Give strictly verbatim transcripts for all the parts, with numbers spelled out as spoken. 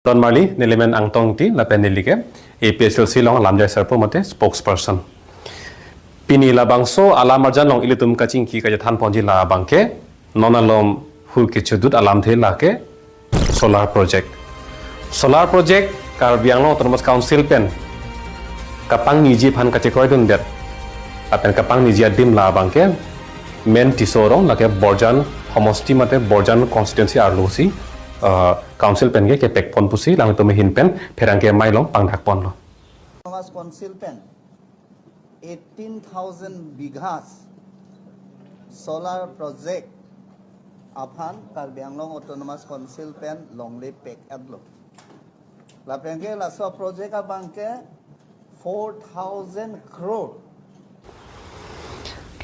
Don Marli, nelimen Angtong Ingti, lapen nelike A P H L C along alamjai sarpo mate spokesperson. Pini labangso alam arjan along ilitum kachingki kachethan ponji labangke, non alom hur kechodut alamthe lake solar project. Solar project Karbi Anglong Autonomous Council pen kapangniji aphan kachekroidundet. Lapen kapangniji adim labangke Men Tisso arong lake Borjan homosti mate Borjan constituency arlo si, uh, council pen ke kepek pon pusi alangtum ahin pen pherangke amei along pangdak ponlo. Autonomous Council pen eighteen thousand bighas solar project aphan Karbi Anglong Autonomous Council pen longle pek-etlo. Lapen ke laso project abangke four thousand crore.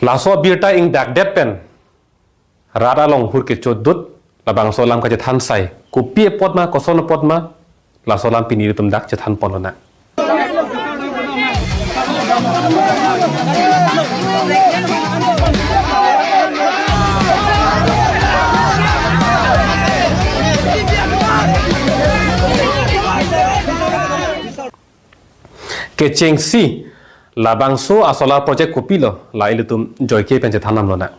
Laso abirta ingdakdet pen rat along hur kechodut labangso alam kachethan sai. Kopi apot ma, koson apot ma, laso alam pini ilitum dak chethan ponlonang. Kechengsi labangso asolar project kopilo, la ilitum joike pen chethan damlonang.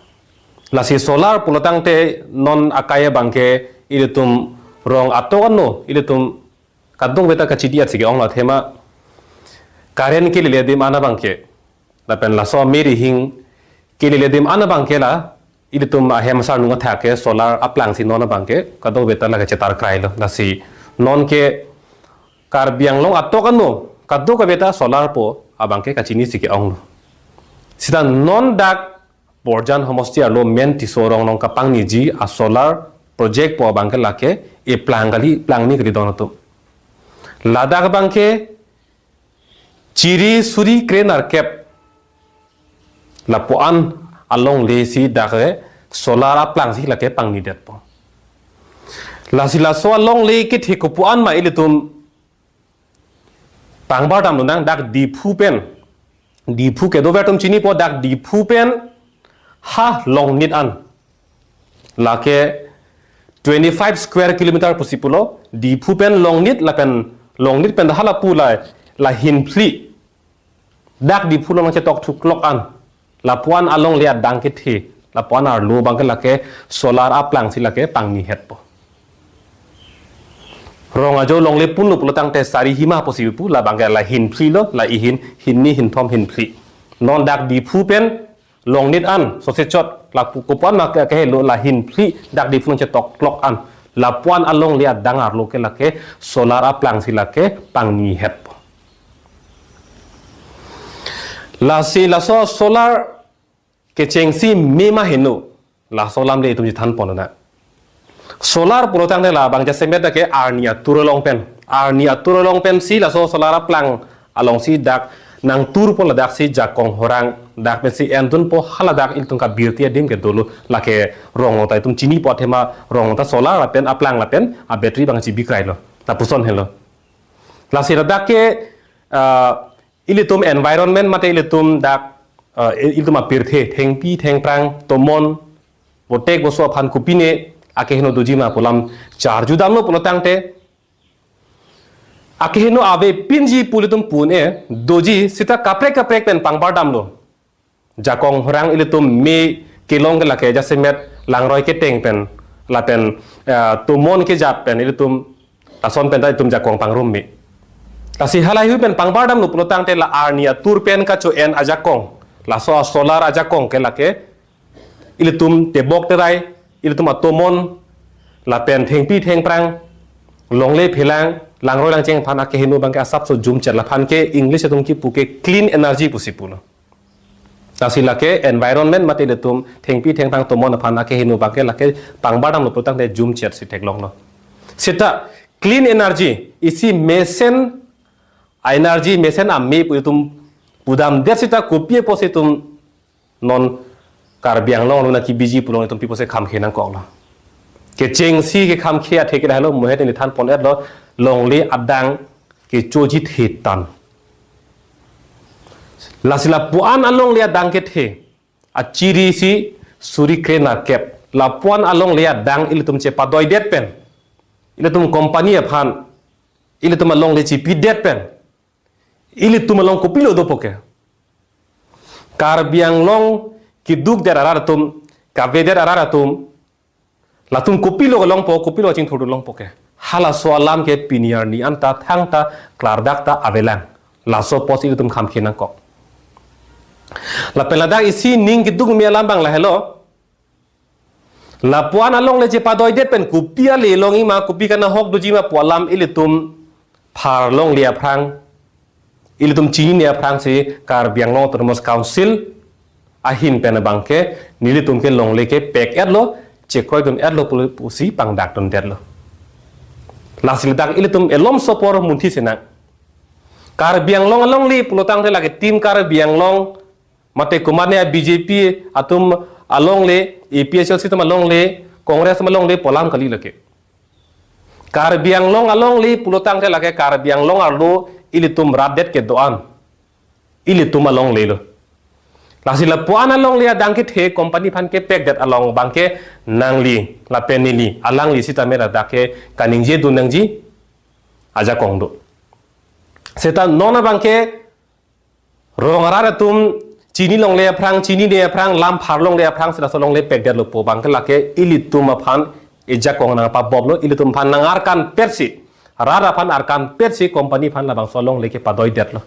Lasi solar pulotangte non akai abangke ilitum rong atok ano ilitum kadokave ta kachidi-at si ke-ong lo athema current kelele adim an abangke, lapen laso amei rihing kelele adim an abangke la ilitum ahem asarnung athak ke solar aplang si non abangke kadokave ta lake chetar krailo. Lasi non ke Karbi Anglong atok ano kadokave ta solar po abangke kachini si ke-ong lo. Sita non dak Borjan homosti arlo Men Tisso arong along kapangniji asolar project po abangke lake eplang kali, plangni kali don atum. Ladak abangke chiri suri krenerkep lapu-an alongle si dak ke solar aplang si lake pangnidetpo. Lasi laso alongle kethe kopu-an ma ilitum pangbar damlonang, dak Diphu pen. Diphu kedover atum chinipo, dak Diphu pen ha Longnit an. Lake twenty-five square kilometer pusi pulo, Diphu pen Longnit lapen Longnit pen hala pu la, la Hinphli. Dak Diphu along chetok thuklok an. Lapu-an alongle adang kethe. Lapu-an arlo abangke lake solar aplang si lake pangnihetpo. Rong ajo longle punlo pulotangte sari hima pusi pu, labangke la Hinphli lo, la ihin, hinni, hinthom, hinphli. Non dak Diphu pen Longnit an sose chot lapu kopu-an ma ke, kehelo la Hinphli dak Diphu along chetok klok an. Lapu-an alongle adang arlo ke lake solar aplang si lake pangnihetpo. Lasi laso solar kechengsi me ma heno, laso alamle itum chethan ponlonang. Solar pulotangte labang jasemet dak ke arni atur along pen. Arni atur along pen si laso solar aplang along si dak nangturpo, ladak si jakong horang dak pen si endunpo, haladak ilitum kabirti adim ke dolo, lake rong along ta itum chinipo athema rong along ta solar lapen aplang lapen a battery abang chibi krailo. Lapuson helo. Lasi ladak ke, ah, ilitum environment mate ilitum dak, ah, ilitum apirthe, thengpi thengphrang, tomon, botek boso aphan kopine akeheno doji ma pu alam charju damlo pulotangte, akeheno avepinji pu ilitum pu-un-e, doji, sita kaprek kaprek pen pangbar damlo. Jakong horang ilitum me kelong ke lake jasemet langroi keteng pen, lapen, eh, tomon kejap pen ilitum lason pen ta itum jakong pangrum me. Lasi halahei pen pangbar damlo pulotangte la arni atur pen kacho-en ajakong, laso solar ajakong ke lake ilitum tebok terai, ilitum atomon, lapen thengpi thengphrang, longle phelang, langroi langcheng aphan akeheno abangke asapso jumchet, laphan ke English atum kipu ke clean energy pusi pulo. Lasi lake environment mate ilitum thengpi thengphrang tomon aphan akeheno abangke lake pangbar damlo pulotangte jumchet si theklonglo. Sita clean energy, isi mesen a-energy, mesen ame pu itum pudamdet sita kopi apotsi itum non Karbi Anglong along nangkebiji pu along itum pi apotsi khamkhe nangkoklo. Kechengsi kekhamkhe athe ke lahelo, mohet neli than pon-etlo, longle adang kechoji thetan. Lasi lapu-an alongle adang kethe, achiri si suri krenerkep. Lapu-an alongle adang ilitum chepadoidet pen, ilitum company aphan ilitum alongle chipidet pen ilitum along kopilo dopo ke? Karbi Anglong keduk det arat atum, kave det arat atum, latum kopilo longpo, kopilo chingthur longpo ke? Halaso alam ke pini arni anta thangta klardak ta avelang. Laso apotsi ilitum kham khe nangkok. Lapen ladak isi ning keduk me alam abang lahelo. Lapu-an alongle chepadoidet pen kopi ale longji ma, kopi kanahok doji ma pu alam ilitum phar longle aphrang, ilitum chinine aphrangsi Karbi Anglong Autonomous Council ahin pen abangke nelitum ke longle ke pek-etlo, chekroidun-etlo pu-, pusi pangdakdundetlo. Lasi ladak ilitum elomso apor munthi sinang. Karbi Anglong alongle pulotangte lake Team Karbi Anglong, mate komatne B J P atum alongle, A P H L C atum alongle, Congress atum alongle pu alam kali lake. Karbi Anglong alongle pulotangte lake Karbi Anglong arlo ilitum rat det kedo-an ilitum alonglelo. Lasi lapu-an alongle adang kethe company aphan kepekdet along abangke nangli lapen neli, alangli sitame ladak ke kaningjedun nangji ajakong do. Seta non abangke rong arat atum chini longle aphrang, chinine aphrang, lam phar longle aphrangsi laso longle pekdetlo pu abangke lake ilitum aphan ejakong nangpaboplo, ilitum aphan nangarkanpetsi, rat aphan arkanpetsi company aphan labangso alongle kepadoidetlo.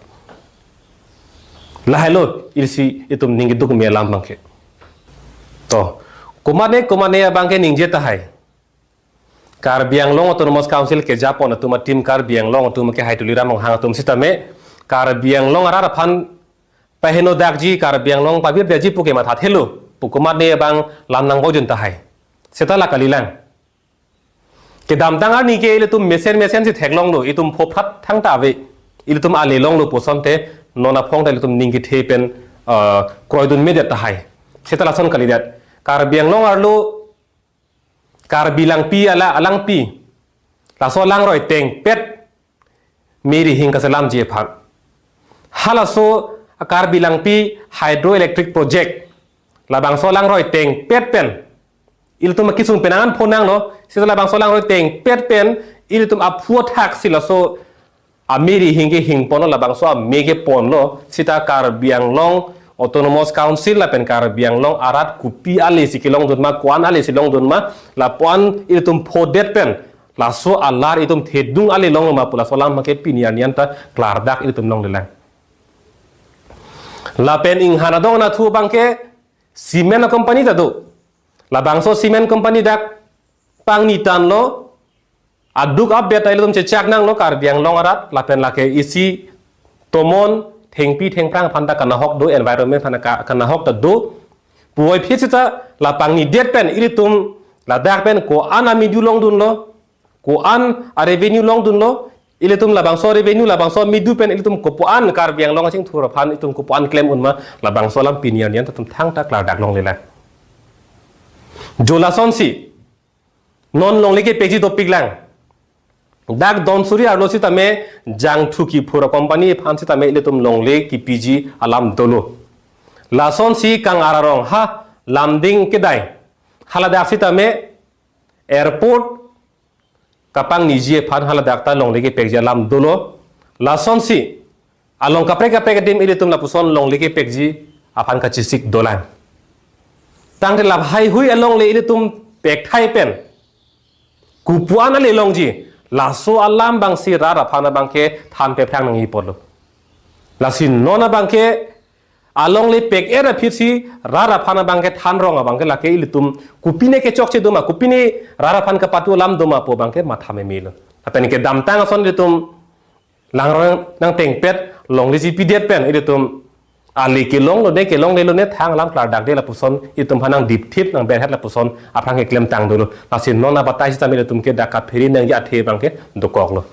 Lahelo isi itum ning keduk me alam abangke. To, komatne komatne abangke ningje tahai. Karbi Anglong Autonomous Council kejapon atum a-Team Karbi Anglong atum ke hai Tuliram Ronghang atum sitame Karbi Anglong arat aphan pahenodakji, Karbi Anglong pavirdetji pu kemathathelo pu komatne abang lam nangboidun tahai. Seta la kalilang. Kedamtang arni ke ilitum mesen mesensi theklonglo, itum phophat thangta ave. Ilitum ale longlo pu asonte non aphong ta ilitum ning kethe pen, ah, kroidunmedet tahai. Seta lason kalidet. Karbi Anglong arlo Karbi Langpi ala Langpi, laso alangroi tengpet me rihing kaselamji aphan. Halaso a-Karbi Langpi Hydroelectric Project, labangso alangroi tengpet pen ilitum akisung penang an phonanglo, seta labangso alangroi tengpet pen ilitum aphu athaksi laso ame rihing kehingponlo, labangso ame keponlo, seta Karbi Anglong Autonomous Council lapen Karbi Anglong arat kopi alesi kelongdun ma, ko-an alesi longdun ma, lapu-an ilitum phodet pen laso alar itum thedung ale longlo ma pu laso alam ke pini arni anta klardak ilitum longlelang. Lapen inghan adong nathu abangke cement company ta do. Labangso cement company dak pangni tanlo, aduk abet ta ilitum chechak nanglo Karbi Anglong arat, lapen lake isi tomon thengpi thengphrang aphan ta kanahok do, environment aphan ka-, kanahok ta do. Puvoiphit seta la pangnidet pen ilitum ladak pen ko-an amedu longdunlo, ko-an a-revenue longdunlo, ilitum labangso revenue, labangso amedu pen ilitum kopu-an Karbi Anglong achingthur aphan itum kopu-an klem un ma, labangso alam pini arni anta itum thangta klardak longlelang. Jo lasonsi non longle kepekji dopiklang. Dak Dhansiri arlo sitame Jangthu kiphur company aphan sitame ilitum longle kepiji alam dolo. Lasonsi Kangar arong ha Lumding kedai, haladak sitame airport kapangniji aphan haladak ta longle kepekji alam dolo. Lasonsi along kaprek kaprek adim ilitum lapuson longle kepekji aphan kachesik dolang. Tangte lahai hui alongle ilitum pekthai pen kopu-an ale longji, laso alam abangsi rat aphan abangke than pephrang nangji apotlo. Lasi non abangke alongle pek-et aphitsi rat aphan abangke than rong abangke lake ilitum kopine kechokche do ma, kopine rat aphan kapatu alam do ma pu abangke matha memelo. Lapen kedamtang ason ilitum langroi nangtengpet longle chipidet pen ilitum ale kelonglone, kelonglelone, thang alam klardakde lapuson itum aphan nangdipthip nangberhet lapuson aphrang keklem tang dolo. Lasi non abatai sitame ilitum ke dak kaphere nangji athe abangke dokoklo.